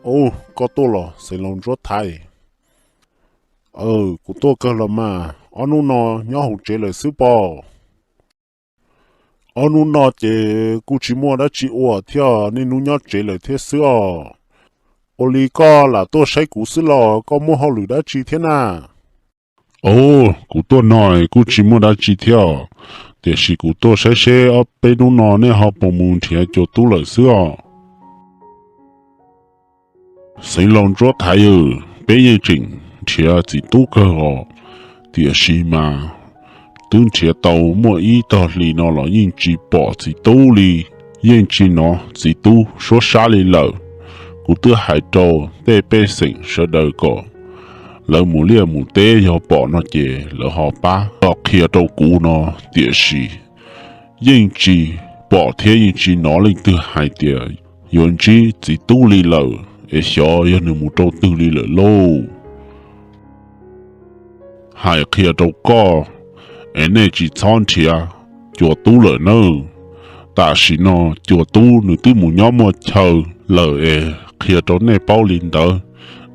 Ub, koj tuaj los Xeev Laus Ntsuab Thaiv? Kuv tuaj kawg los mas, ob hnub no nyob hauv tsev lawm xwb pob. Ob hnub no ces kuj tsis muaj dab tsi ua thiab, niaj hnub nyob tsev lawm thiab xwb os. Ua li koj lam tuaj saib kuv xwb los koj muaj hauj lwm dab tsi thiab na? Ub, kuv tuaj no kuj tsis muaj dab tsi thiab, tiam sis kuv tuaj saib seb ob peb hnub no nej ho puas mus nrhiav cua tub lawm xwb os. Xeev Laus Ntsuab Thaiv, peb yeej tseem nrhiav txiv tub kawg os, tiam sis mas twb nrhiav tau muaj ib tog hli no los yeej tsis pom txiv tub li, yeej tsis hnov txiv tub suab sab li lawm. Kuv twb hais rau tej pej xeem sawv daws kom lawv mus liaj mus teb, yog pom no ces lawv ho pab los qhia rau kuv no, tiam sis yeej tsis pom thiab yeej tsis hnov leej twg hais tias yuav ntsib txiv tub li lawm, es xyov yog nws mus rau twg li lawm lauj. Hais qhia rau koj, es nej tsis txhob nrhiav cua tub lawm nawb. Tam sim no cua tub nws twb mus nyob muaj chaw lawm, es qhia rau nej paub li ntawd,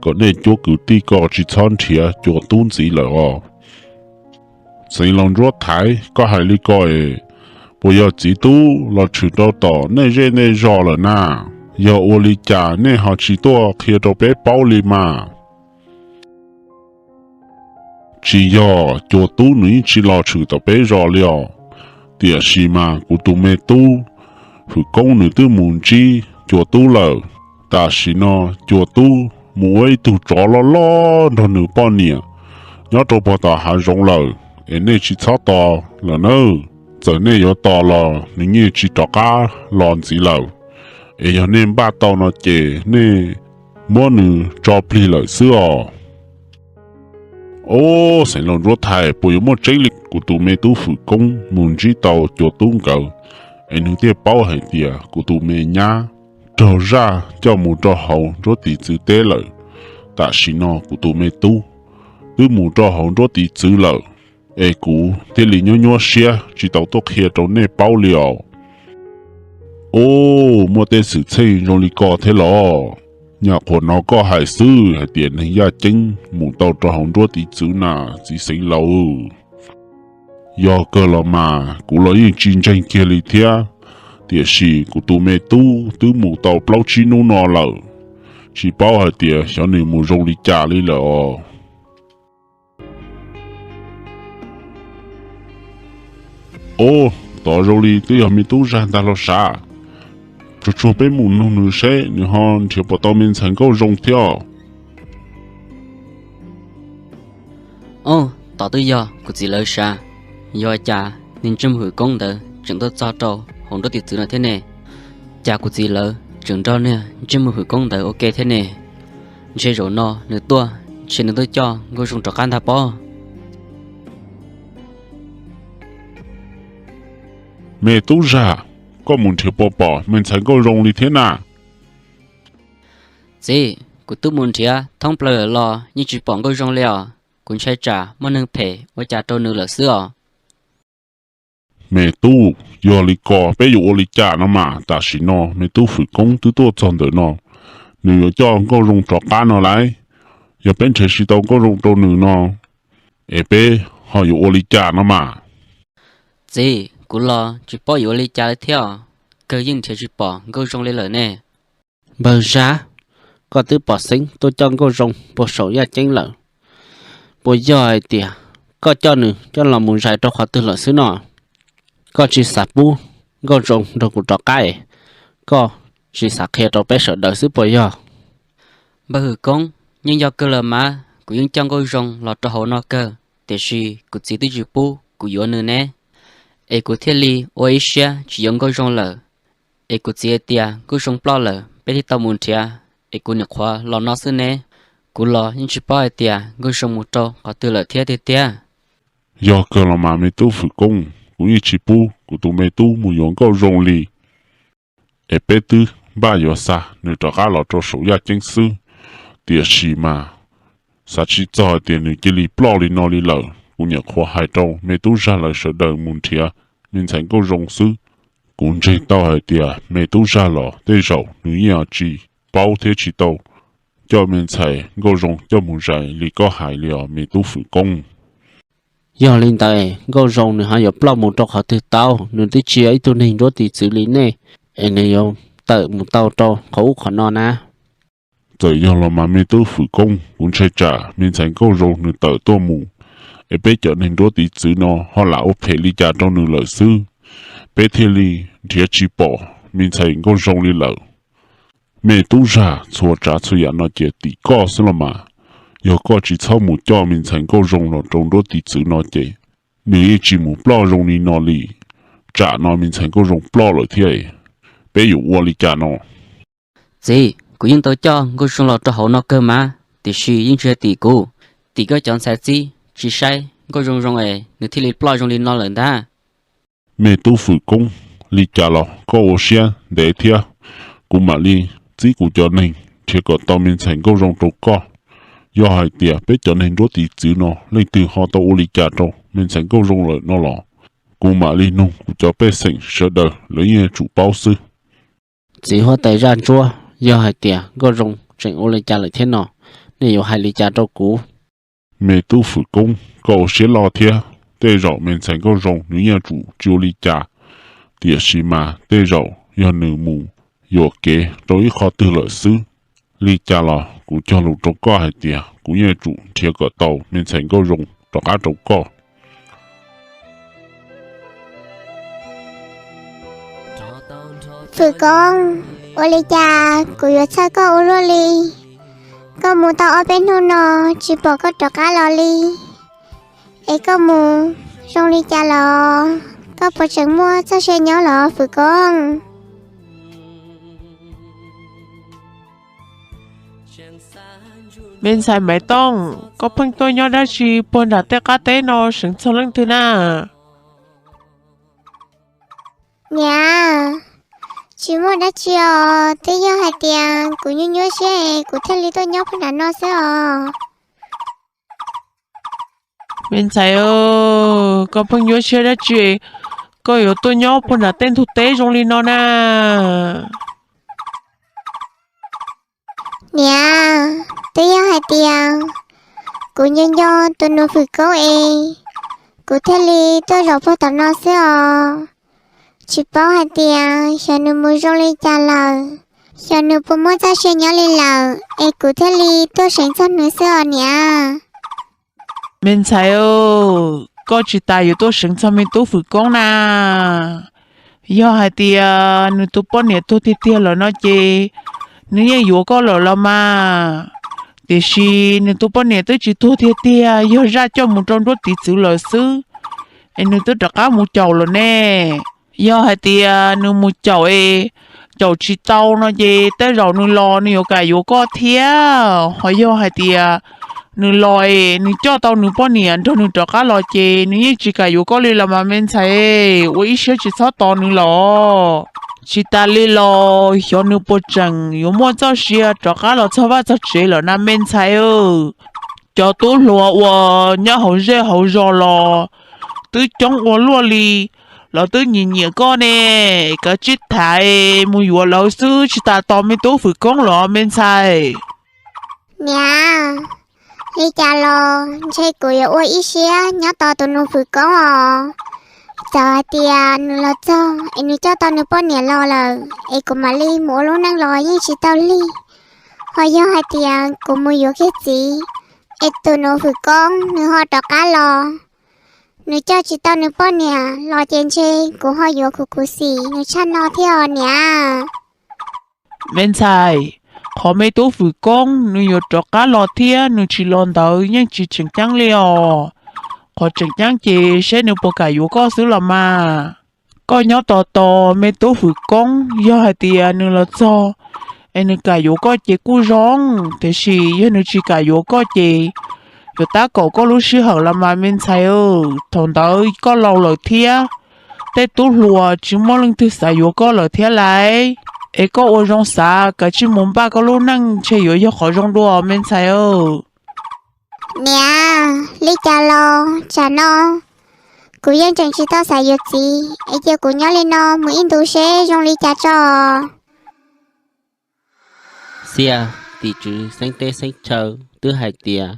kom nej cuab kwv tij ko tsis txhob nrhiav cua tub ntxiv lawm os. Xeev Laus Ntsuab Thaiv, koj hais li ko es puas yog txiv tub los tshwm rau tom nej zej nej zos lawm na? Yog ua li cas nej ho tsis tuaj qhia rau peb paub li mas? Tsis yog, cua tub nws yeej tsis los tshwm tom peb zos li os. Tiam sis mas kuv tus me tub Hwm Koob nws twb mus ntsib cua tub lawm. Tam sim no cua tub mus ua ib tug tsov loj loj nrog nws poj niam nyob rau puag tom hav zoov lawm, es nej tsis txhob tos lawm nawb. Txawm nej yuav tos los nws yeej tsis rov qab los ntxiv lawm, es yog nej npaj tau no ces nej muab nws tso plig lawm xwb os. Ob, Xeev Laus Ntsuab Thaiv, puas yuav muaj tseeb li? Kuv tus me tub Hwm Koob mus ntsib tau cua tub nkawd, es nws thiaj paub hais tias kuv tus me nyab raug zaj coj mus rau hauv nruab tiv txwv teb lawm. Tam sim no kuv tus me tub twb mus rau hauv nruab tiv txwv lawm, es kuv thiaj li nyuab nyuab siab tsis tau tuaj qhia rau nej paub li os. Ob, muaj tej xwm txheej zoo li ko thiab los? Nyuam qhuav hnov koj hais xwb hais tias neeg yaj ceeb mus tau rau hauv nruab tiv txwv na, txiv Xeev Laus. Yog kawg los mas kuv los yeej tsis ntseeg kiag li thiab, tiam sis kuv tus me tub twb mus tau plaub tsib hnub no lawm, tsis paub hais tias xyov nws mus zoo li cas li lawm os. Ob, tod zoo li twb yog me tub zag ntag los sav. Tsuag tsuag peb mus nug nws seb nws ho nrhiav puas tau me ntxhais nkauj zoo thiab. Ob, tod twb yog kuv txiv lawv sav. Yog cas niag ntsej muag Hwm Koob ntawd tseem tuaj txog rau hauv nruab tiv txwv no thiab ne? Cas kuv txiv lawv tseem nrog niag ntsej muag Hwm Koob ntawd ua ke thiab ne? Ntshe zaum no nws tuaj, ntshe nws tuaj coj nkauj zoo rov qab ntag pob. Me tub zag, koj mus nrhiav puas pom me ntxhais nkauj zoo li thiab na? Txiv, kuv twb mus nrhiav thoob plaws lawm los yeej tsis pom nkauj zoo li os. Kuv ntshai tsam muaj neeg phem ua cas rau nws lawm xwb os. Me tub, yog li ko peb yuav ua li cas no mas? Tam sim no me tub Hwm Koob twb tuaj txog ntawm no, nws yuav coj nkauj zoo rov qab no lauj. Yog peb nrhiav tsis tau nkauj zoo rau nws no, es peb ho yuav ua li cas no mas? Txiv, kuv los tsis paub yuav ua li cas li thiab os, kawg yeej nrhiav tsis pom nkauj zoo li lawm ne. Npawg Zab, koj twb pom xeeb tuaj coj nkauj zoo puag saum yaj ceeb lawm, puas yog hais tias koj coj nws coj los mus zais rau qhov twg lawm xwb no? Koj tsis xav pub nkauj zoo nrog kuv rov qab es koj tsis xav qhia rau peb sawv daws xwb puas yog? Npawg Hwm Koob, yeej yog kawg los mas, kuv yeej coj nkauj zoo los rau hauv no kawg, tiam sis kuv txiv twb tsis pub kuv yuav nws ne, es kuv thiaj li ua ib siab tsis yuav nkauj zoo lawm. Es kuv txiv hais tias nkauj zoo ploj lawm peb thiaj tau mus nrhiav, es kuv nyuam qhuav los no xwb ne. Kuv los yeej tsis paub hais tias nkauj zoo mus rau qhov twg lawm thiab tiag tiag. Yog kawg los mas me tub Hwm Koob, kuv yeej tsis pub kuv tus me tub mus yuav nkauj zoo li. Es peb twb npaj yuav xa nws rov qab los rau saum yaj ceeb xwb, tiam sis mas xav tsis txog hais tias nws cia li ploj li no li lawm. Kuv nyuam qhuav hais rau me tub zag lawv sawv daws mus nrhiav me ntxhais nkauj zoo xwb. Kuv ntseeg tau hais tias me tub zag los tej zaum nws yeej tsis paub thiab tsis tau coj me ntxhais Nkauj Zoo coj mus zais li koj hais li os me tub Fwm Koob. Yog li ntawd Nkauj Zoo nws ho yuav ploj mus rau qhov twg tau? Nws twb tsis yog ib tug neeg nruab tiv txwv li nej, es nws yuav tawm mus tau rau qhov ub qhov no na. Txawm yog los mas me tub Fwm Koob, kuv ntshai tsam me ntxhais Nkauj Zoo nws tawm tuaj mus, es peb cov neeg nruab tiv txwv no ho lam ua phem li cas rau nws lawm xwb, peb thiaj li nrhiav tsis pom me ntxhais Nkauj Zoo li lawm. Me tub zag, txhua tsav txhua yam no ces tim koj xwb los mas. Yog koj tsis txhob mus coj me ntxhais Nkauj Zoo los rau nruab tiv txwv no ces nws yeej tsis mus ploj zoo li no li. Tsam no me ntxhais Nkauj Zoo ploj lawm thiab, peb yuav ua li cas no? Txiv, kuv yeej tau coj Nkauj Zoo los rau hauv no kawg mas, tiam sis yeej tsis yog tim kuv, tim koj cov ntxhais txib tsis saib Nkauj Zoo zoo es nws thiaj li ploj zoo li no lawm ntag. Me tub Fwm Koob, li cas los koj ua siab ntev thiab, kuv mam li txib kuv cov neeg nrhiav kom tau me ntxhais Nkauj Zoo rau koj. Yog hais tias peb cov neeg nruab tiv txwv no leej twg ho tau ua li cas rau me ntxhais Nkauj Zoo lawm no los, kuv mam li nug kuv cov pej xeem sawv daws lawv yeej yuav tsum paub xwb. Txiv huab tais zaj ntsuab, yog hais tias Nkauj Zoo tseem ua li cas lawm thiab no, nej yuav hais li cas rau kuv? Me tub Fwm Koob, koj ua siab loj thiab, tej zaum me ntxhais Nkauj Zoo nws yeej yuav tsum tsis ua li cas, tiam sis mas tej zaum yog nws mus yuam kev rau ib qho twg lawm xwb. Li cas los kuv cog lus rau koj hais tias kuv yeej yuav tsum nrhiav kom tau me ntxhais Nkauj Zoo rov qab rau koj. Fwm Koob, ua li cas kuv yuav txhawj koj ua luaj li? Koj mus tau ob peb hnub no tsis pom koj rov qab los li, es koj mus zoo li cas los? Koj puas tseem muaj txoj sia nyob los Fwm Koob? Me ntxhais Maiv Tooj, koj pheej tuaj nyob dab tsi puag nram tej qab teb no seev txog leej twg na? Niam, tsis muaj dab tsi os, twb yog hais tias kuv nyuaj nyuaj siab es kuv thiaj li tuaj nyob puag nram no xwb os. Me ntxhais, koj pheej nyuaj siab dab tsi, koj yuav tuaj nyob puag nram tej ntug teb zoo li no na? Niam, twb yog hais tias kuv nco nco tus nus Fwm Koob es kuv thiaj li tuaj zaum puag tom no xwb os. Tsis paub hais tias xyov nws mus zoo li cas lawm, xyov nws puas muaj txoj sia nyob li lawm es kuv thiaj li tuaj seev txog nws xwb os niam. Me ntxhais, koj tsis tas yuav tuaj seev txog me tub Fwm Koob na. Yog hais tias nws tus poj niam tuag tiag tiag lawm no ces nws yeej yuav koj lawm los mas. Tiam sis nws tus poj niam twb tsis tuag tiag tiag, yog zaj coj mus rau nruab tiv txwv lawm xwb, es nws twb rov qab mus caum lawm ne. Yog hais tias nws mus caum es caum tsis tau no ces tej zaum nws los nws yuav kam yuav koj thiab. Ho yog hais tias nws los es nws coj tau nws poj niam nrog nws rov qab los ces nws yeej tsis kam yuav koj li los mas me ntxhais, ua ib siab tsis txhob tos nws los. Tsis tas li los xyov nws puas tseem yuav muaj txoj sia rov qab los txog vaj txog tsev lawm na me ntxhais. Cov tub hluas uas nyob hauv zej hauv zos los twb coob ua luaj li, los twb nyiam nyiam koj ne. Kav tsij tham mus yuav lawv xwb, tsis tas tos me tub Fwm Koob los me ntxhais. Niam, li cas los ntshe kuv yuav ua ib siab nyob tos tus nus Fwm Koob os. Txawm hais tias nws los txog es nws coj tau nws poj niam los lawm es kuv mam li mus ua lub neej los yeej tsis tau lig. Ho yog hais tias kuv mus yuav kiag txiv es tus nus Fwm Koob nws ho rov qab los, nws coj tsis tau nws poj niam los ces ntshe kuv ho yuav khuv khuv xim nws tshaj no thiab os niam. Me ntxhais, qhov me tub Fwm Koob nws yuav rov qab los thiab nws tsis los ntawd yeej tsis tseem ceeb li os. Qhov tseem ceeb ces seb nws puas kam yuav koj xwb los mas. Koj nyob tos tos me tub Fwm Koob, yog hais tias nws los txog es nws kam yuav koj ces kuj zoo, tiam sis yog nws tsis kam yuav koj ces yuav tab kaum koj lub sij hawm los mas me ntxhais. Thaum ntawd koj laus lawm thiab, tej tub hluas tsis muaj leej twg xav yuav koj lawm thiab lauj. Es koj ua zoo xav, kav tsij mus npaj koj lub neej ntshe yuav yog qhov zoo dua me ntxhais. Niam, li cas los tsam no kuv yeej tseem tsis tau xav yuav txiv, es cia kuv nyob li no mus ib ntus seb zoo li cas tso. Xias, tim tswv xeeb teb xeeb chaw twb hais tias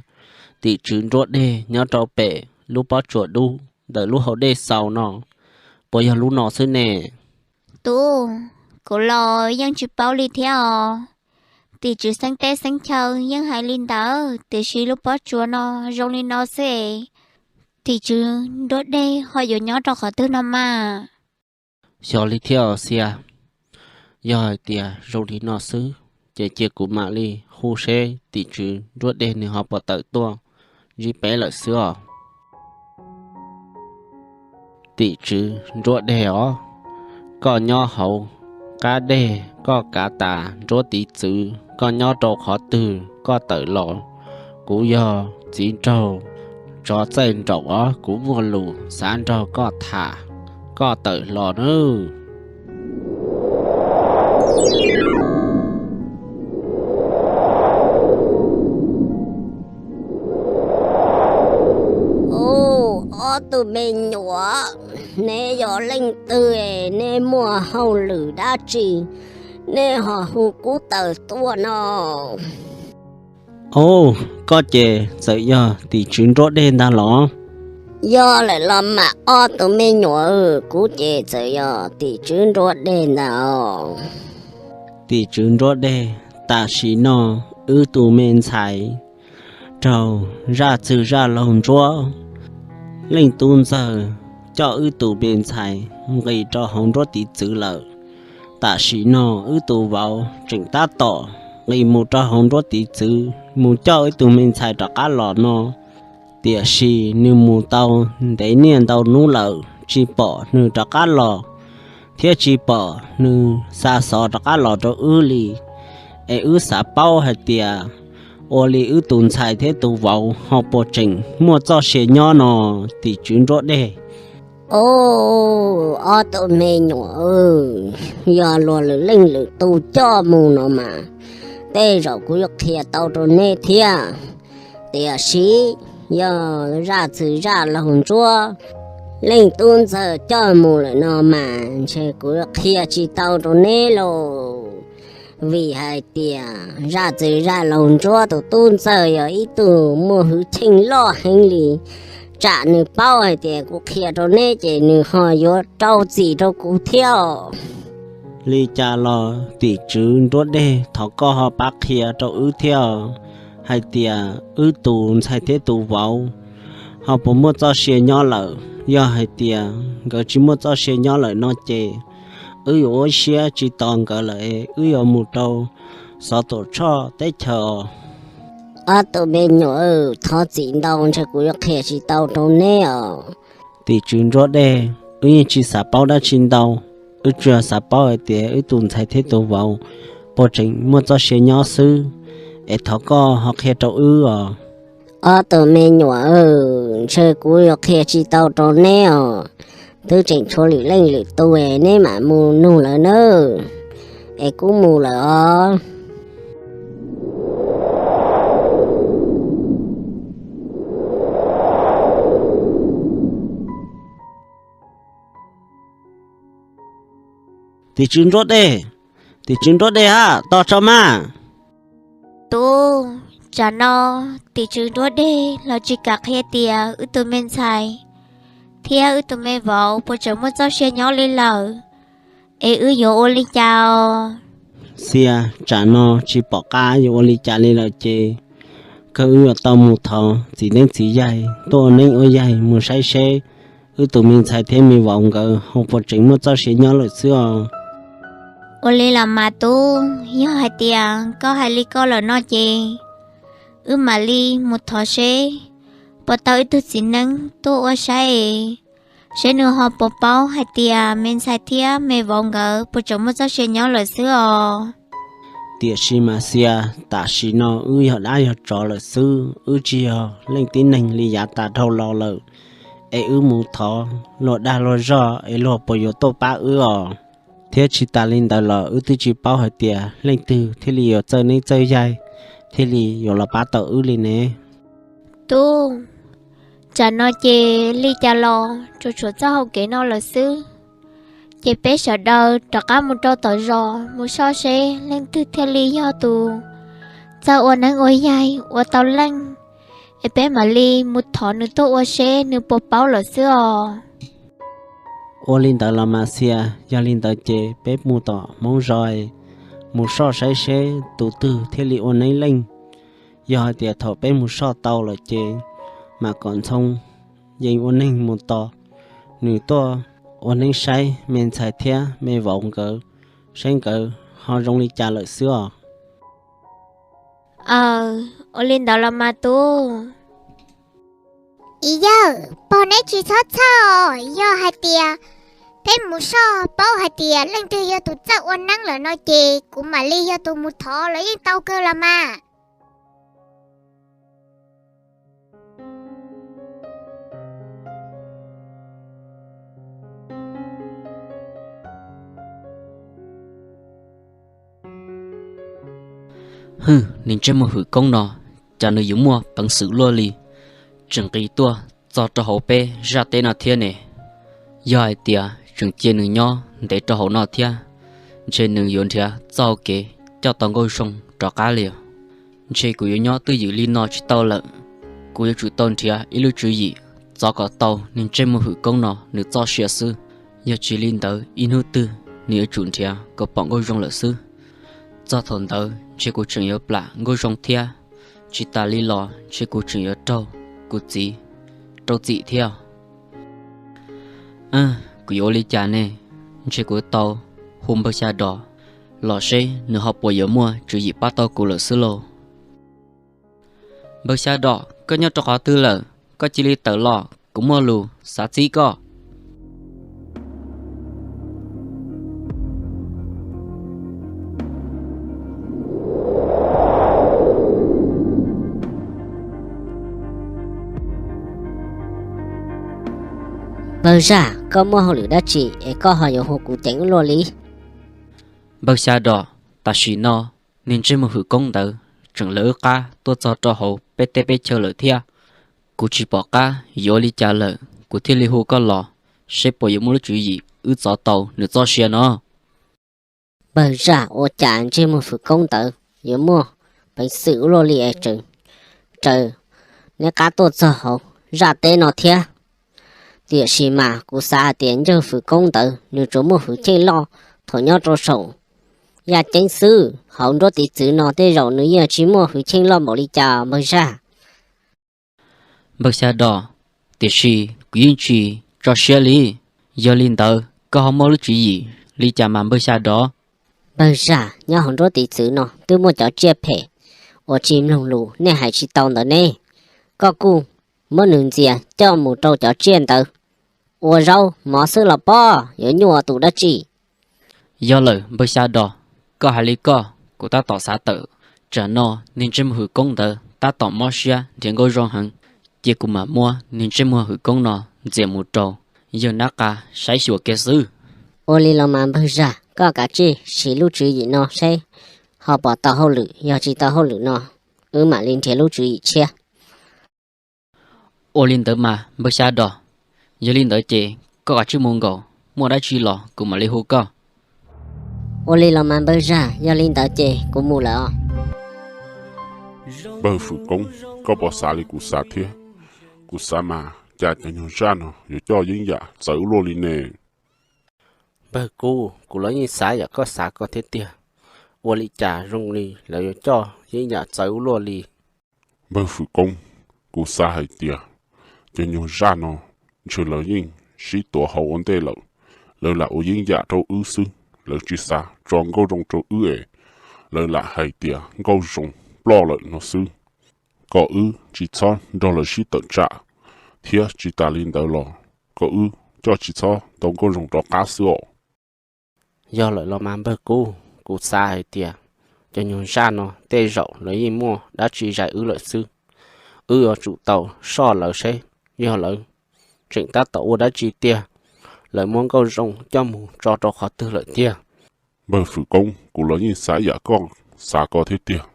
tim tswv nruab dej nyob rau pem lub pob tsuas dub ntawm lub hau dej xaus no, puas yog lub no xwb ne? Tub, kuv los yeej tsis paub li thiab os. Tim tswv xeeb teb xeeb chaw yeej hais li ntawd, tiam sis lub pob tsuas no zoo li no xwb es, tim tswv nruab dej ho yuav nyob rau qhov twg no mas? Xyov li thiab os Xia. Yog hais tias zoo li no xwb, ces cia kuv mam li hu seb tim tswv nruab dej nws ho puas tawm tuaj ntsib peb lawm xwb os. Tim tswv nruab dej os, koj nyob hauv qab dej koj kav tas nruab tiv txwv, koj nyob rau qhov twg koj tawm los, kuv yog txiv nraug tsov txaij nraum os, kuv muaj lus xav nrog koj tham, koj tawm los nawb. Ub, ob tug me nyuam, neb yog leej twg, neb muaj hauj lwm dab tsi, neb ho hu kuv tawm tuaj no? Ub, koj ces txawm yog tim tswv nruab dej ntag los? Yog lawm los mas ob tug me nyuam, kuv ces txawm yog tim tswv nruab dej ntag os. Tim tswv nruab dej, tam sim no wb tus me ntxhais raug zaj txwg zaj laug ntsuab, leej tub ntxawg coj wb tus me ntxhais nqis rau hauv nruab tiv txwv lawm. Tam sim no wb tus vauv tseem tab tom nqis mus rau hauv nruab tiv txwv mus coj wb tus me ntxhais rov qab los no, tiam sis nws mus tau ntev niaj ntau hnub lawm tsis pom nws rov qab los, thiab tsis pom nws xa xov rov qab los rau wb li. Es wb xav paub hais tias ua li wb tus ntxhais thiab tus vauv ho puas tseem muaj txoj sia nyob no, tim tswv nruab dej. Ub, ob tug me nyuam, yog luag lwm leej lwm tus coj mus no mas tej zaum kuv yuav qhia tau rau neb thiab. Tiam sis yog zaj txwg zaj laug ntsuab leej tub ntxawg coj mus lawm no mas ntshe kuv yuav qhia tsis tau rau neb lauj. Vim hais tias zaj txwg zaj laug ntsuab tus tub ntxawg yog ib tug muaj hwj chim loj heev li. Tsam nws paub hais tias kuv qhia rau neb ces nws ho yuav rau txim rau kuv thiab. Li cas los tim tswv nruab dej, thov koj ho pab qhia rau wb thiab hais tias wb tus ntxhais thiab tus vauv ho puas muaj txoj sia nyob lawm. Yog hais tias nkawd tsis muaj txoj sia nyob lawm no ces wb yuav ua siab tsis tos nkawd lawm, wb yuav mus rau xov tuam tshoj teb chaws os. Ob tug me nyuam, thov txim ntau, ntshe kuv yuav qhia tsis tau rau neb os. Tim tswv nruab dej, wb yeej tsis xav paub dab tsi ntau, wb tsuas xav paub hais tias wb tus ntxhais thiab tus vauv puas tseem muaj txoj sia nyob xwb, es thov koj ho qhia rau wb os. Ob tug me nyuam, ntshe kuv yuav qhia tsis tau rau neb os. Twb tseem tshuav lwm leej lwm tus, neb mam mus nug lawv nawb, es kuv mus lawm os. Tim tswv nruab dej, tim tswv nruab dej ha, tos tso mas. Tub, tsam no tim tswv nruab dej los tsis kam qhia tias wb tus me ntxhais thiab wb tus me vauv puas tseem muaj txoj sia nyob li lawm, es wb yuav ua li cas os? Xia, tsam no tsis pom qab yuav ua li cas li lawm ces kawg wb yuav tau mus thov txiv neeb txiv yaig tuaj ua neeb ua yaig mus saib seb wb tus me ntxhais thiab me vauv nkawd ho puas tseem muaj txoj sia nyob lawm xwb os. Ua li los mas tub, yog hais tias koj hais li koj lawm no ces wb mam li mus thov seb puas tau ib tug txiv neeb tuaj ua saib es, seb nws ho puas paub hais tias me ntxhais thiab me vauv nkawd puas tseem muaj txoj sia nyob lawm xwb os. Tiam sis mas Xia, tam sim no wb yog dab yog tsov lawm xwb, wb tsis yog leej tib neeg li yav tas dhau los lawm, es wb mus thov luag dag luag zog es luag puas yuav tuaj pab wb os. Thiab tsis tas li ntawd los wb twb tsis paub hais tias leej twg thiaj li yuav txawj neeb txawj yaig thiaj li yuav los pab tau wb li ne. Tub, tsam no ces li cas los tsuas tshuav txoj hau kev no lawm xwb, ces peb sawv daws rov qab mus rau tom zos mus soj seb leej twg thiaj li yog tus txawj ua neeb ua yaig ua tau leej, es peb mam li mus thov nws tuaj ua seb nws puas paub lawm xwb os. Ua li ntawd los mas Xia, yog li ntawd ces peb mus tom Hmoob zos mus soj saib seb tus twg thiaj li ua neeb leej. Yog hais tias thaum peb mus soj tau lawm ces mam kom Ntxhoo Yeej ua neeg mus tos nws tuaj ua neeb saib me ntxhais thiab me vauv nkawd, saib nkawd ho zoo li cas lawm xwb os. Aw, ua li ntawd los mas tub. Ib yawg, pog neb tsis txhob txhawj os, yog hais tias peb mus soj paub hais tias leej twg yog tus txawj ua neeb lawm no ces kuv mam li yog tus mus thov los yeej tau kawg los mas. Hwj, niag ntsej muag hwm koob no, cas nws yuav muaj peev xwm luaj li, tseem nqis tuaj txog rau hauv peb zaj teb no thiab ne. Yog hais tias tseem cia nws nyob ntev rau hauv no thiab, ntshe nws yuav nrhiav txoj hau kev coj tau Nkauj Zoo rov qab li. Ntshe kuv yuav nyob twj ywm li no tsis tau lawm, kuv yuav tsum tau nrhiav ib lub tswv yim txov kom tau niag ntsej muag hwm koob no nws txoj sia xwb. Yog tsis li ntawd ib hnub twg nws yuav tsum nrhiav kom pom Nkauj Zoo lawm xwb. Txog thaum ntawd ntshe kuv tseem yuav plam Nkauj Zoo thiab, tsis tas li los ntshe kuv tseem yuav raug kuv txiv rau txim thiab. Kuv yuav ua li cas ne? Ntshe kuv tau hu npawg Xya Dos los seb nws ho puas yuav muaj tswv yim pab tau kuv lawm xwb lauj. Npawg Xya Dos, koj nyob rau qhov twg lawm? Koj cia li tawm los, kuv muaj lus xav txib koj. Npawg Zaj, koj muaj hauj lwm dab tsi es koj ho yuav hu kuv ceev ua luaj li? Npawg Xya Dos, tam sim no niag ntsej muag hwm koob ntawd tseem lawv wb qab tuaj txog rau hauv peb teb peb chaw lawm thiab. Kuv tsis pom qab yuav ua li cas lawm, kuv thiaj li hu koj los seb puas yuav muaj lub tswv yim wb txov tau nws txoj sia no. Npawg Zaj, ua cas ntsej muag hwm koob ntawd yuav muaj peev xwm ua luaj li es tseem raws neb qab tuaj txog hauv zaj teb no thiab? Tiam sis mas kuv xav hais tias ntsej muag hwm koob ntawd nws tsuas muaj hwv cheej loj thaum nyob rau saum yaj ceeb xwb, hauv nruab tiv txwv no tej zaum nws yeej tsis muaj hwv cheej loj npaum li cas npawg Zaj. Npawg Xya Dos, tiam sis kuv yeej tsis tso siab li. Yog li ntawd koj ho muaj lub tswv yim li cas mas npawg Xya Dos? Npawg Zaj, nyob hauv nruab tiv txwv no twb muaj cov tsiaj phem uas tsis mloog lus nej hais tsis tau ntawd ne. Koj kuj muab nws ntxias coj mus rau cov tsiaj ntawd ua zaub mov xwb los pob, yuav nyuaj tus dab tsi. Yog lawm npawg Xya Dos, koj hais li koj kuv tab tom xav tawm. Tsam no niag ntsej muag hwm koob ntawd tab tom mob siab nrhiav Nkauj Zoo heev, cia kuv mam muab niag ntsej muag hwm koob no ntxias mus rau yawg Nab Qa saib xyuas kiag xwb. Ua li los mas npawg Zaj, koj kav tsij siv lub tswv yim no seb ho pom tau hauj lwm, yog tsis tau hauj lwm no wb mam li nrhiav lub tswv yim tshiab. Ua li ntawd mas npawg Xya Dos, yog li ntawd ces koj kav tsij mus nkaus, muaj dab tsi los kuv mam li hu koj. Ua li los mas npawg Zaj, yog li ntawd ces kuv mus lawm os. Npawg Fwm Koob, koj puas xav li kuv xav thiab? Kuv xav mas cas cov nyuag zaj no yuav coj yeeb yam txawv ua luaj li ne? Npawg Kub, kuv los yeej xav yam koj xav ko thiab tiag. Ua li cas zoo li lawv yuav coj yeeb yam txawv ua luaj li? Npawg Fwm Koob, kuv xav hais tias cov nyuag zaj no ntshe lawv yeej sib tuav hauv ua ntej lawm. Lawv lam ua yeeb yam rau wb xwb, lawv tsis xav tso Nkauj Zoo rau wb es lawv lam hais tias Nkauj Zoo ploj lawm no xwb, kom wb tsis txhob nrog lawv sib tawm tsam, thiab tsis tas li ntawd los kom wb coj tsis txhob tau Nkauj Zoo rov qab xwb os. Yog lawm los mas npawg Kub, kuv xav hais tias cov nyuag zaj no tej zaum lawv yeej muaj dab tsi zais wb lawm xwb. Wb yuav tsum tau soj lawv seb yog lawv tseem tab tom ua dab tsi tiag, lawv muab Nkauj Zoo coj mus tso rau qhov twg lawm tiag. Npawg Fwm Koob, kuv los yeej xav yam koj xav ko thiab tiag.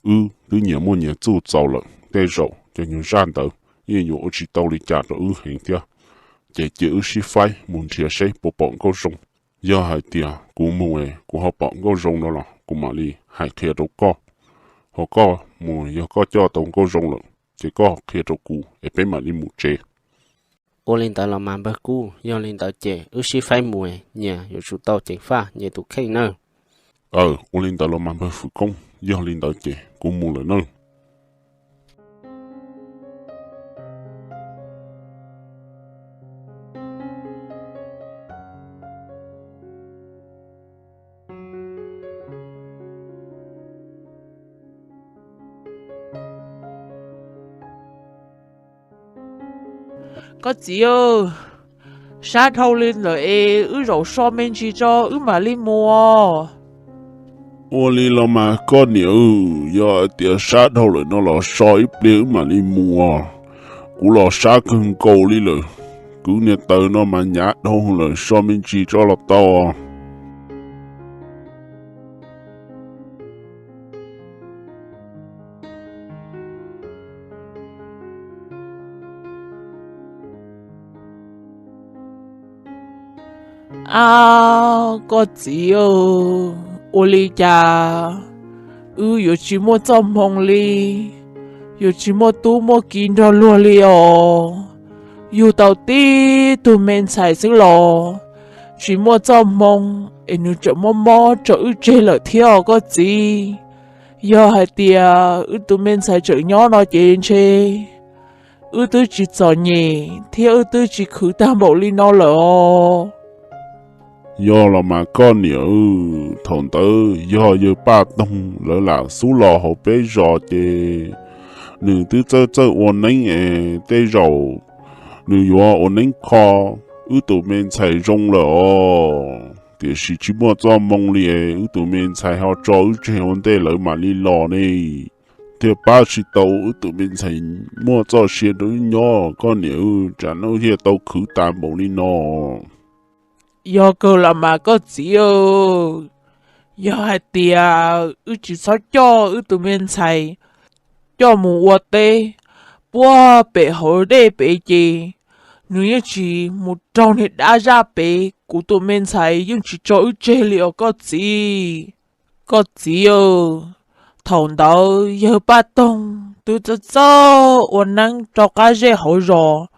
Wb twb nyias muaj nyias txuj txaus lawm, tej zaum cov nyuag zaj ntawd yeej yuav ua tsis tau li cas rau wb heev thiab. Ces cia wb sib faib mus nrhiav seb puas pom Nkauj Zoo. Yog hais tias kuv mus es kuv ho pom Nkauj Zoo no los kuv mam li hais qhia rau koj. Ho koj mus, yog koj coj tau Nkauj Zoo lawm ces koj qhia rau kuv es peb mam li mus tsev. Ua li ntawd los mas npawg Kub, yog li ntawd ces wb sib faib mus, nyias yuav tsum tau ceev faj nyias tus kheej nawb. Aw, ua li ntawd los mas npawg Fwm Koob, yog li ntawd ces kuv mus lawm nawb. Koj txiv, sab dhau li ntawd es wb zaum so me ntsis tso wb mam li mus. Ua li los mas koj niam, yog hais tias sab dhau lawm no los so ib pliag wb mam li mus. Kuv los sab kawg nkaus li lawm, kwv niag taws no mas hnyav dhau lawm, so me ntsis tso los tau. Ab, koj txiv, ua li cas wb yuav tsis muaj txoj hmoo li, yuav tsis muaj tub muaj ki nrog luag li os? Yug tau tib tug me ntxhais xwb los tsis muaj txoj hmoo, es nws tseem mob mob tso wb tseg lawm thiab os koj txiv. Yog hais tias wb tus me ntxhais tseem nyob no ces ntshe wb twb tsis txom nyem thiab wb twb tsis khwv tag npaum li no lawm os. Yog los mas koj niam, thaum ntawd yog yawg Paj Toog lawv lam xub los hauv peb zos ces nws twb txawj txawj ua neeb es tej zaum nws yuav ua neeb kho wb tus me ntxhais zoo lawm os. Tiam sis tsis muaj txoj hmoo li, wb tus me ntxhais ho tso wb tseg ua ntej lawv mam li los ne, thiaj pab tsis tau wb tus me ntxhais muaj txoj sia rau wb nyob. Koj niam, tsam no thiaj tau khwv tas npaum li no. Yog kawg los mas koj txiv, yog hais tias wb tsis txhob coj wb tus me ntxhais coj mus ua teb puag pem hauv dej pem ces nws yeej tsis mus raug niag dab zaj pem, kuv tus me ntxhais yeej tsis tso wb tseg li os koj txiv. Koj txiv, thaum ntawd yawg Paj Toog twb txawj txawj ua neeb rau qab zej hauv zos,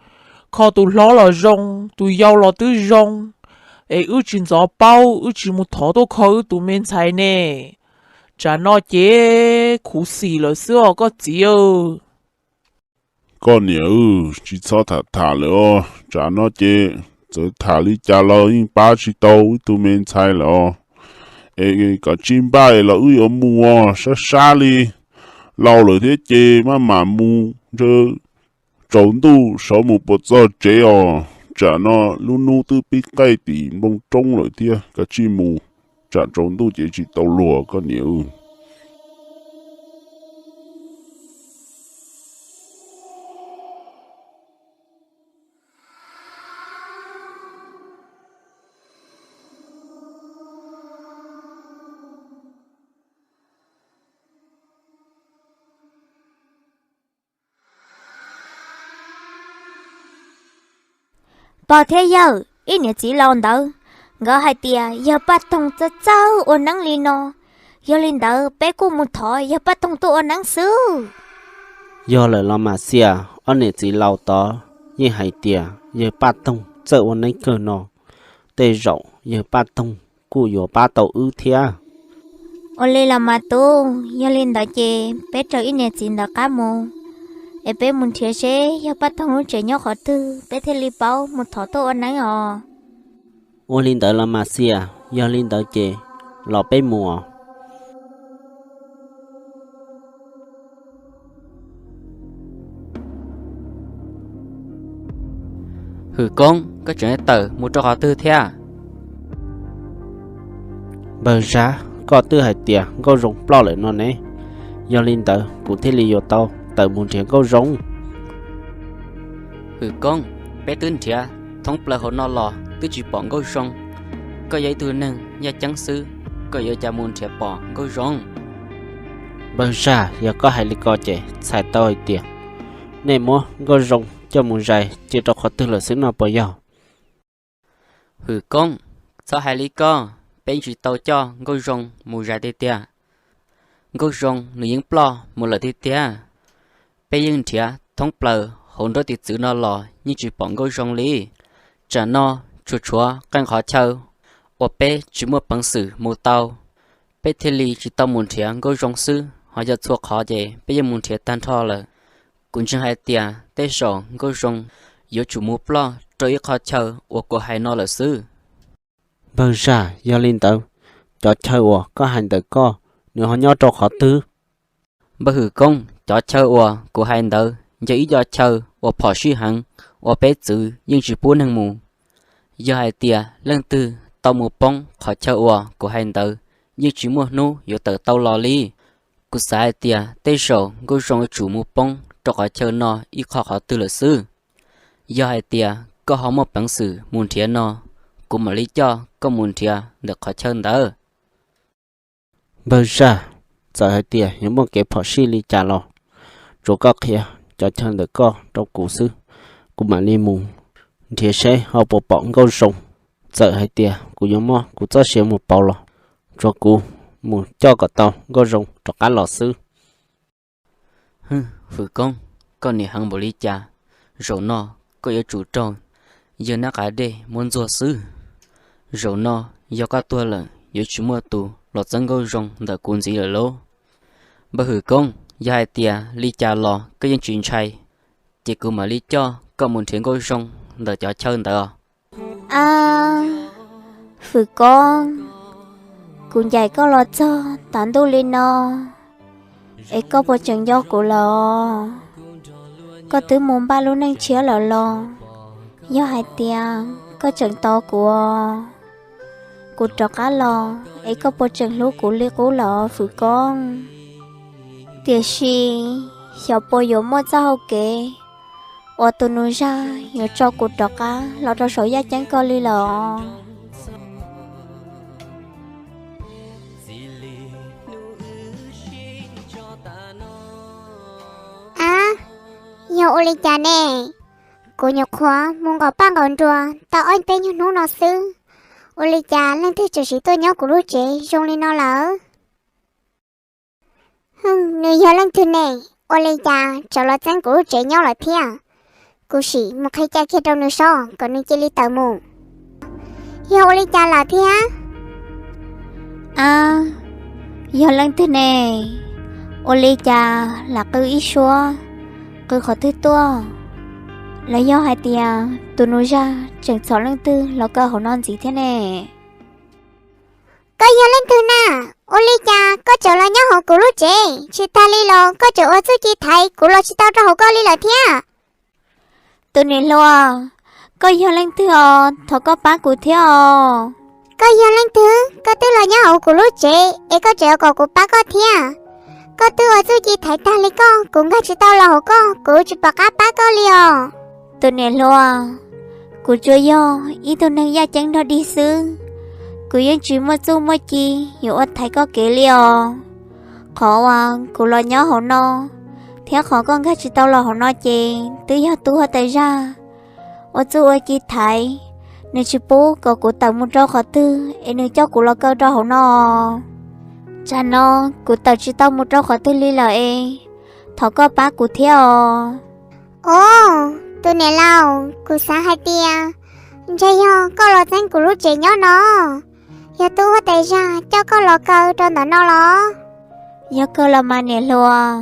kho tus hlob los zoo, tus yau los twb zoo, es wb tsis ntxov paub, wb tsis mus thov tuaj kho wb tus me ntxhais ne. Tsam no ces khuv xim lawm xwb os koj txiv. Koj niam, tsis txhob tham tham lawm os, tsam no ces txawm tham li cas los yeej pab tsis tau wb tus me ntxhais lawm os. Es kom tsis npaj los wb yuav mus, sab sab li, laus lawm thiab ces maj mam mus ntshe tsaus ntuj sawv mus puas txog tsev os. Tsam no lub hnub twb pib qaij tim npoo roob lawm thiab, kav tsij mus, tsam tsaus ntuj ces tsis tau luag koj niam. Pog thiab yawg, ib niam txiv laus ntawd, nkawd hais tias yawg Paj Toog txawj txawj ua neeb li no, yog li ntawd peb kuj mus thov yawg Paj Toog tuaj ua neeb xwb. Yog lawm los mas Xias, ob niam txiv laus tod yeej hais tias yawg Paj Toog txawj ua neeb kawg no, tej zaum yawg Paj Toog kuj yuav pab tau wb thiab. Ua li los mas tub, yog li ntawd ces peb raws ib niam txiv ntawd qab mus, es peb mus nrhiav seb yawg Paj Toog lub tsev nyob qhov twg peb thiaj li paub mus thov tuaj ua neeb os. Ua li ntawd los mas Xias, yog li ntawd ces los peb mus os. Hwm Koob, koj tseem tawm mus rau qhov twg thiab? Npawg Zab, koj twb hais tias Nkauj Zoo ploj lawm no ne, yog li ntawd kuv thiaj li yuav tau tawm mus nrhiav Nkauj Zoo. Hwm Koob, peb twb nrhiav thoob plaws hauv no los twb tsis pom Nkauj Zoo. Koj yog ib tug neeg nyaj ceeb xwb, koj yuav cas mus nrhiav pom Nkauj Zoo? Npawg Zab, yog koj hais li ko ces txhais tau hais tias nej muab Nkauj Zoo coj mus zais cia rau qhov twg lawm xwb no puas yog? Hwm Koob, txhob hais li koj, peb tsis tau coj Nkauj Zoo mus zais tiag tiag. Nkauj Zoo nws yeej ploj mus lawm tiag tiag. Peb yeej nrhiav thoob plaws hauv nruab tiv txwv no los yeej tsis pom Nkauj Zoo li. Tsam no tsuas tshuav qee qhov chaw uas peb tsis muaj peev xwm mus tau, peb thiaj li tsis tau mus nrhiav Nkauj Zoo xwb, ho yog txhua qhov ces peb yeej mus nrhiav tag nrho lawm. Kuv ntseeg hais tias tej zaum Nkauj Zoo yuav tsum mus ploj rau ib qho chaw uas kuv hais no lawm xwb. Npawg Zaj, yog li ntawd, cov chaw uas koj hais ntawm koj, nws ho nyob rau qhov twg? Npawg Hwm Koob, cov chaw uas kuv hais ntawd yog ib co chaw uas phom sij heev, uas peb txwv yeej tsis pub neeg mus. Yog hais tias leej twg tau mus poob qhov chaw uas kuv hais ntawd, yeej tsis muaj hnub yuav tawm tau los li. Kuv xav hais tias tej zaum Nkauj Zoo yuav tsum mus poob rau qhov chaw no ib qho qhov twg lawm xwb. Yog hais tias koj ho muaj peev xwm mus nrhiav no, kuv mam li coj koj mus nrhiav ntawm qhov chaw ntawd. Npawg Zaj, txawm hais tias yuav muaj kev phom sij li cas los, tsuas koj qhia cov chaw ntawm koj rau kuv xwb, kuv mam li mus nrhiav seb ho puas pom Nkauj Zoo. Txawm hais tias kuv yuav muab kuv txoj sia mus pauv los, tsuas kuv mus coj kom tau Nkauj Zoo rov qab los xwb. Hwm, Hwm Koob, koj nim heev npaum li cas? Zaum no koj yuav tsum raug yawg Nab Qav Dej muab ntxuag xwb. Zaum no yog koj tuag lawm yuav tsis muaj tus los txeeb Nkauj Zoo ntawm kuv ntxiv lawm lauj. Npawg Hwm Koob, yog hais tias li cas los koj yeej tsis ntshai, ces kuv mam li coj koj mus nrhiav Nkauj Zoo ntawm cov chaw ntawd. Ab, Hwm Koob, kuv ncaim koj los txog tav ntuj li no, es koj puas tseem nco kuv lawm? Koj twb mus npaj lub neej tshiab lawm los? Yog hais tias koj tseem tos kuv, kuv rov qab los es koj puas tseem hlub kuv li qub lawm Hwm Koob? Tiam sis xyov puas yuav muaj txoj hau kev uas tus nus zaj yuav tso kuv rov qab los rau saum yaj ceeb koj li lawm. Ab, yog ua li cas ne? Kuv nyuam qhuav mus nqos paj nqos nruas tau ob peb nyuag hnub no xwb, ua li cas leej twg tseem sim tuaj nyob kuv lub tsev zoo li no lawm? Hwm, nws yog leej twg ne? Ua li cas tseem los txeeb kuv lub tsev nyob lawm thiab? Kuv sim mus qhia cai kiag rau nws saib kom nws cia li tawm mus. Yog ua li cas lawm thiab? Ab, yog leej twg ne? Ua li cas lam qw ib suab, qw qhov twg tuaj? Los yog hais tias tus nus zaj tseem txhom leej twg los kaw hauv no ntxiv thiab ne? Koj yog leej twg na? Ua li cas koj tseem los nyob hauv kuv lub tsev? Tsis tas li los koj tseem ua txuj ci thaiv kuv los tsis tau rau hauv koj li lawm thiab. Tus niam hluas, koj yog leej twg os? Thov koj pab kuv thiab os. Koj yog leej twg? Koj twb los nyob hauv kuv lub tsev es koj tseem yuav kom kuv pab koj thiab? Koj twb ua txuj ci thaiv tag li koj, kuv nkag tsis tau los hauv koj, kuv tsis pom qab pab koj li os. Tus niam hluas, kuv tsuas yog ib tug neeg yaj ceeb dog dig xwb, kuv yeej tsis muaj txuj muaj ci yuav ua thaiv koj kev li os. Qhov uas kuv los nyob hauv no thiab qhov koj nkag tsis tau los hauv no ces twb yog tub huab tais zaj ua txuj ua ci thaiv, nws tsis pub kom kuv tawm mus rau qhov twg es nws coj kuv los kaw rau hauv no. Tsam no kuv tawm tsis tau mus rau qhov twg li lawm es thov koj pab kuv thiab os. Os, tus niam laus, kuv xav hais tias ntshe yog koj los txeeb kuv lub tsev nyob no, yog tub huab tais zaj coj koj los kaw rau ntawm no los? Yog kawg los mas niam hluas,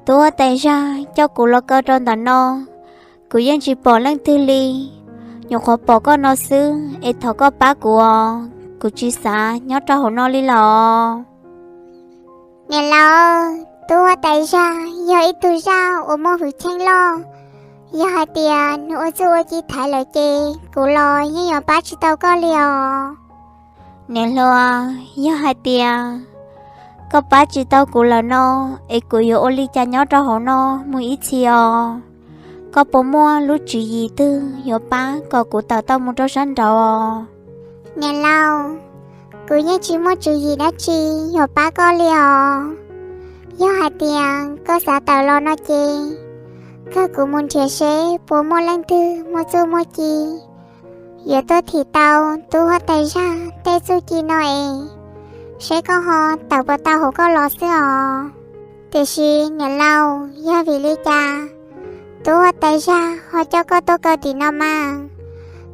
tub huab tais zaj coj kuv los kaw rau ntawm no, kuv yeej tsis pom leej twg li, nyuam qhuav pom koj no xwb es thov koj pab kuv os, kuv tsis xav nyob rau hauv no li los. Niam laus, tub huab tais zaj yog ib tug zaj uas muaj hwj chim loj, yog hais tias nws ua txuj ua ci thaiv lawm ces kuv los yeej yuav pab tsis tau koj li os. Niam hluas, yog hais tias koj pab tsis tau kuv lawm no, es kuv yuav ua li cas nyob rau hauv no mus ib txhis os? Koj puas muaj lub tswv yim twg yuav pab kom kuv tawm tau mus rau sab nraud os? Niam laus, kuv yeej tsis muaj tswv yim dab tsi yuav pab koj li os. Yog hais tias koj xav tawm los no ces kawg kuv mus nrhiav seb puas muaj leej twg muaj txuj muaj ci yuav tuaj thim tau tub huab tais zaj tej txuj ci no es seb koj ho tawm puas tau hauv koj los xwb os. Tiam sis niam laus, yog vim li cas tub huab tais zaj ho coj koj tuaj kaw tim no mas?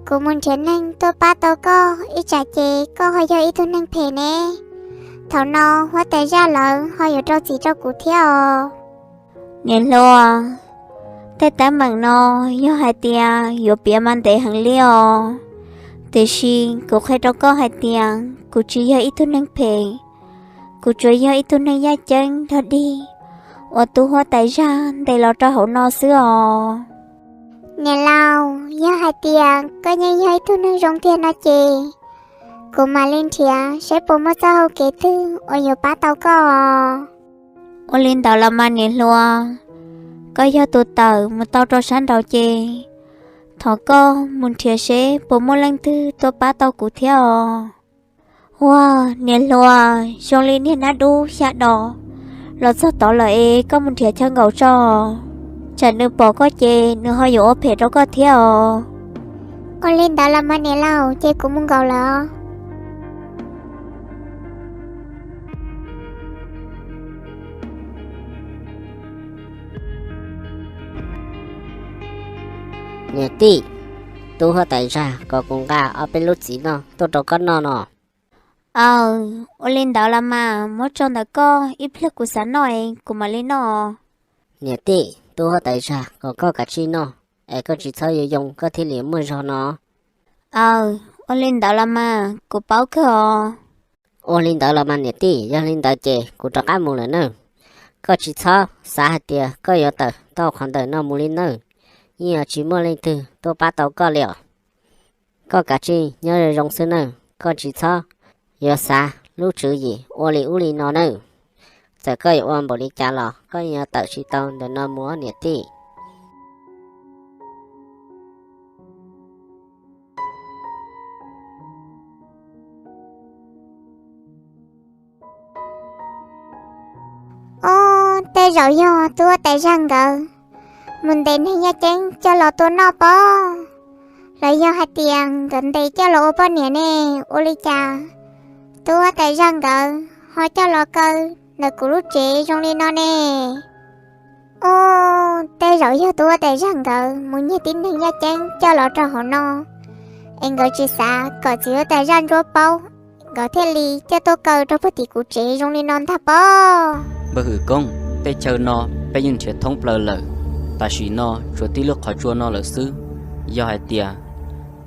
Kuv mus nrhiav neeg tuaj pab tau koj, ib tsam ces koj ho yog ib tug neeg phem ne. Thaum no huab tais zaj lawv ho yuav rau txim rau kuv thiab os. Niam hluas, tej teeb meem no yog hais tias yuav piav mas ntev heev li os. Tiam sis kuv qhia rau koj hais tias kuv tsis yog ib tug neeg phem, kuv tsuas yog ib tug neeg yaj ceeb dog dig uas tub huab tais zaj ntes los rau hauv no xwb os. Niam laus, yog hais tias koj yeej yog ib tug neeg zoo tiag no ces kuv mam li nrhiav seb puas muaj txoj hau kev twg uas yuav pab tau koj os. Ua li ntawd los mas niam hluas, koj yog tus tawm mus tau rau sab nraud ces thov koj mus nrhiav seb puas muaj leej twg tuaj pab tau kuv thiab os. Ua, niam hluas, zoo li niag nab dub xya dos los txog tod lawm es koj mus nrhiav chaw nkaum tso, tsam nws pom koj ces nws ho yuav ua phem rau koj thiab os. Ua li ntawd los mas niam laus, ces kuv mus nkaum lawm os. Niam tij, tub huab tais zaj kom kuv nqa ob peb lub txiv noj tuaj rau koj noj no. Aw, ua li ntawd los mas muab tso ntawm koj, ib pliag kuv xav noj es kuv mam li noj. Niam tij, tub huab tais zaj kom koj kav tsij noj, es koj tsis txhob yoo yoo koj thiaj li muaj zog no. Aw, ua li ntawd los mas kuv paub kawg os. Ua li ntawd los mas niam tij, yog li ntawd ces kuv rov qab mus lawm nawb. Koj tsis txhob xav hais tias koj yuav tawm tau qhov ntawm no mus li nawb, yeej yuav tsis muaj leej twg tuaj pab tau koj li os. Koj kav tsij nyob zoo zoo xwb nawb, koj tsis txhob yuav xav lub tswv yim ua li ub li no nawb. Txawm koj yuav ua npaum li cas los koj yeej yuav tawm tsis tau ntawm no mus niam tij. Ob, tej zaum yog tub huab tais zaj nkawd mus ntes neeg yaj ceeb coj los tua noj pob, los yog hais tias nkawd ntes coj los ua poj niam ne? Ua li cas tub huab tais zaj nkawd ho coj los kaw ntawm kuv lub tsev zoo li no ne? Ob, tej zaum yog tub huab tais zaj nkawd mus nyiag tib neeg yaj ceeb coj los rau hauv no, es nkawd tsis xav kom txiv huab tais zaj ntsuab paub, nkawd thiaj li coj tuaj kaw rau puag tim kuv tsev zoo li no ntag pob. Npawg Hwm Koob, tej chaw no peb yeej nrhiav thoob plaws lawm, tam sim no tsuas tib lub qhov tsua no lawm xwb. Yog hais tias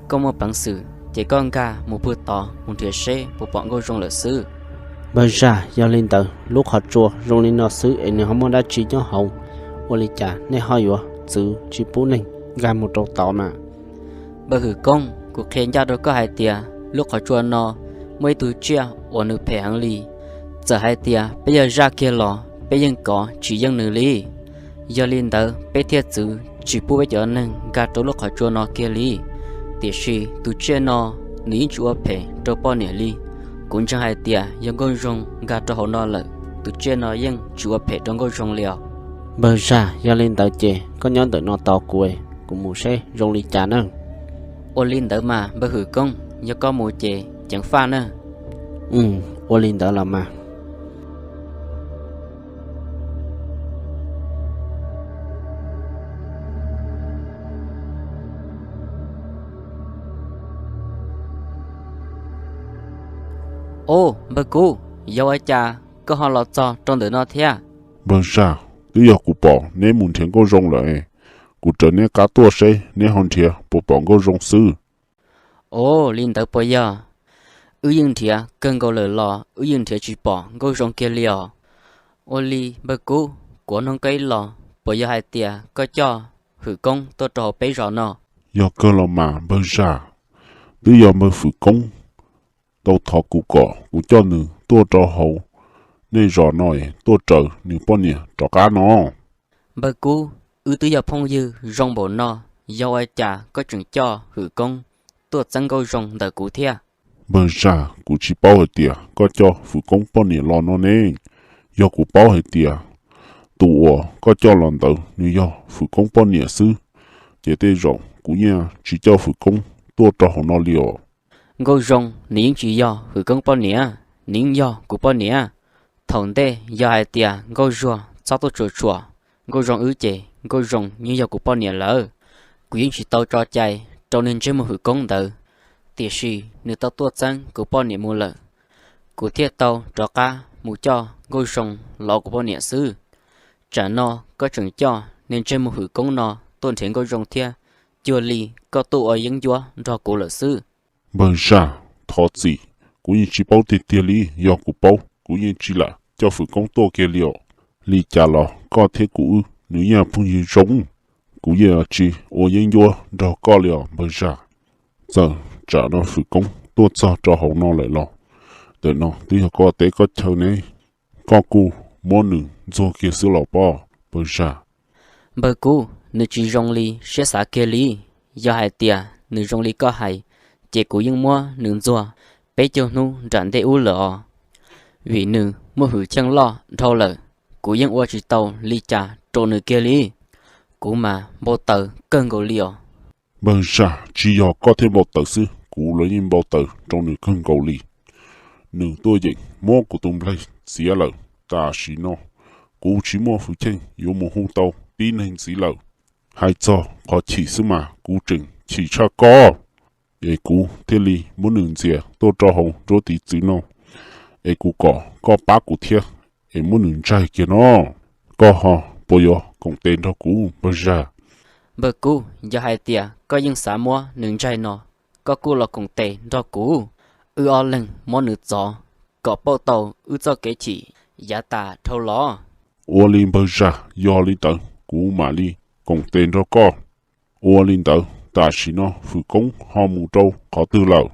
koj muaj peev xwm ces koj nkag mus pug tod mus nrhiav seb puas pom Nkauj Zoo lawm xwb. Npawg zaj, yog li ntawd lub qhov tsua zoo li no xwb es nws ho muaj dab tsi nyob hauv? Ua li cas nej ho yuav txwv tsis pub neeg nkag mus rau tod mas? Npawg Hwm Koob, kuv qhia ncaj rau koj hais tias lub qhov tsua no muaj ib tug tsiaj uas nws phem heev li. Txawm hais tias peb yog zaj kiag los peb yeej kov tsis yeej nws li. Yog li ntawd peb thiaj txwv tsis pub peb cov neeg nkag rau lub qhov tsua no kiag li. Tiam sis tus tsiaj no nws yeej tsis ua phem rau poj niam li. Kuv ntseeg hais tias yog Nkauj Zoo nkag rau hauv no lawm, tus tsiaj no yeej tsis ua phem rau Nkauj Zoo li os. Npawg zaj, yog li ntawd ces koj nyob ntawm no tos kuv, kuv mus seb zoo li cas nawb. Ua li ntawd mas npawg Hwm Koob, yog koj mus ces ceev faj nawb. Ua li ntawd los mas. Ob, npawg Kub, yog ua cas koj ho los txog rau ntawm no thiab? Npawg zaj, twb yog kuv pom neb mus nrhiav Nkauj Zoo lawm, kuv raws neb qab tuaj seb neb ho nrhiav puas pom Nkauj Zoo xwb. Ob, li ntawd puas yog? Wb yeej nrhiav kawg nkaus lawm los wb yeej nrhiav tsis pom Nkauj Zoo kiag li os. Ua li npawg Kub, kuv nug koj ib los, puas yog hais tias koj coj Hwm Koob tuaj rau hauv peb zos no? Yog kawg los mas npawg zaj, twb yog npawg Hwm Koob tau thov kuv kom kuv coj nws tuaj rau hauv nej zos no tuaj raws nws poj niam rov qab no. Npawg Kub, wb twb yog phooj ywg zoo npaum no, yog ua cas koj tseem coj Hwm Koob tuaj txeeb Nkauj Zoo ntawm kuv thiab? Npawg zaj, kuv tsis paub hais tias koj coj Hwm Koob poj niam los no ne. Yog kuv paub hais tias tus uas koj coj los ntawd nws yog Hwm Koob poj niam xwb, ces tej zaum kuv yeej tsis coj Hwm Koob tuaj rau hauv no li os. Nkauj Zoo nws yeej tsis yog Hwm Koob poj niam, Nws yeej yog kuv poj niam. Thaum ntej yog hais tias Nkauj Zuag txhob tuaj tsuam tsuam Nkauj Zoo wb ces Nkauj Zoo yeej yog kuv poj niam lawm. Kuv yeej tsis tau tso cai rau niag ntsej muag hwm koob ntawd, tiam sis nws tau tuaj txeeb kuv poj niam mus lawm, kuv thiaj tau rov qab mus coj Nkauj Zoo los ua kuv poj niam xwb. Tsam no koj tseem coj niag ntsej muag hwm koob no tuaj nrhiav Nkauj Zoo thiab, cuag li koj tuaj ua yeeb ncuab nrog kuv lawm xwb. Npawg Zaj, thov txim, kuv yeej tsis paub tiag tiag li, yog kuv paub kuv yeej tsis lam coj hwm koob tuaj kiag li os. Li cas los koj thiab kuv wb nws yeej phooj ywg zoo, kuv yeej tsis ua yeeb ncuab nrog koj li os npawg Zaj. Txawm tsam no hwm koob tuaj txog rau hauv no lawm los, ntawm no twb yog koj teb koj chaw ne, koj kuj muab nws ntxuag kiag xwb los pob npawg Zaj. Npawg Kub, nws tsis zoo li siab xav kiag li. Yog hais tias nws zoo li koj hais, ces kuv yeej muab nws ntxuag peb caug hnub nram ntej ub lawm os. Vim nws muaj hwm chim loj dhau lawm, kuv yeej ua tsis tau li cas rau nws kiag li. Kuv mas npau taws kawg nkaus li os. Npawg Zaj, tsis yog koj thiaj npau taws xwb, kuv los yeej npau taws rau nws kawg nkaus li. Nws tuaj yeem muab kuv tus nplaig txiav lawm, tam sim no kuv tsis muaj hwm chim yuav mus hu tau tib neeg ntxiv lawm. Hais txog qhov chim xwb mas kuv tseem chim tshaj koj, es kuv thiaj li muab nws ntxias tuaj rau hauv nruab tiv txwv no, es kuv kom koj pab kuv thiab, es muab nws ntsaig kiag no. Koj ho puas yuav koom tes nrog kuv npawg Zaj? Npawg Kub, yog hais tias koj yeej xav muab nws ntsaig no, koj kuj los koom tes nrog kuv, wb ob leeg muab nws txov kom pauj tau wb txoj kev chim yav tas dhau los. Ua li npawg Zaj, yog li ntawd kuv mam li koom tes nrog koj. Ua li ntawd tam sim no hwm koob ho mus rau qhov twg lawm?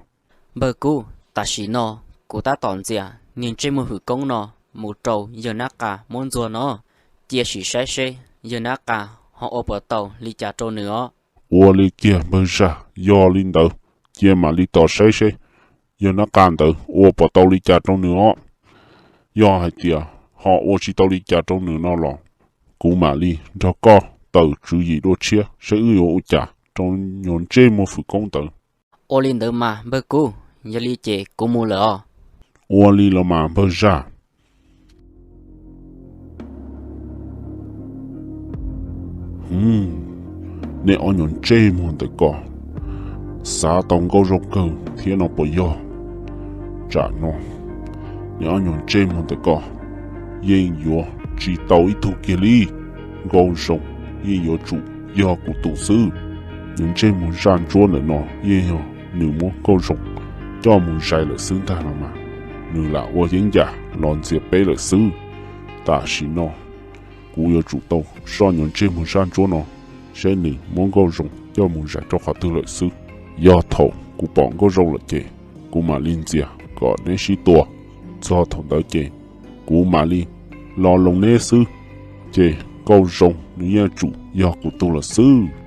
Npawg Kub, tam sim no kuv tab tom ntxias niag ntsej muag hwm koob no mus rau yawg Nab Qa muab ntxuag no, cia sim saib seb yawg Nab Qa ho ua puas tau li cas rau nws os. Ua li kiag npawg Zaj, yog li ntawd cia mam li tos saib seb yawg Nab Qa ntawd ua puas tau li cas rau nws os. Yog hais tias ho ua tsis tau li cas rau nws no los, kuv mam li nrog koj tawm tswv yim dua tshiab seb wb yuav ua cas rau niag ntsej muag hwm koob ntawd. Ua li ntawd mas npawg Kub, yog li ces kuv mus lawm os. Ua li los mas npawg Zaj. Hwm, nej ob niag ntsej muag ntawm ko xav tau Nkauj Zoo kawg thiab no puas yog? Tsam no nej ob niag ntsej muag ntawm ko yeej yuav tsis tau ib tug kiag li. Nkauj Zoo yeej yuav tsum yog kuv tus xwb. Niag ntsej muag zaj ntsuab ntawm no yeej yog nws muab Nkauj Zoo coj mus zais lawm xwb ntag no mas, nws lam ua yeeb yam los ntxias peb lawm xwb. Tam sim no kuv yuav tsum tau soj niag ntsej muag zaj ntsuab no, saib nws muab Nkauj Zoo coj mus zais rau qhov twg lawm xwb. Yog thaum kuv pom Nkauj Zoo lawm ces kuv mam li ntxias kom neb sib tua. Txog thaum ntawd ces kuv mam li los loos neb xwb, ces Nkauj Zoo nws yeej tsum yog kuv tug lawm xwb.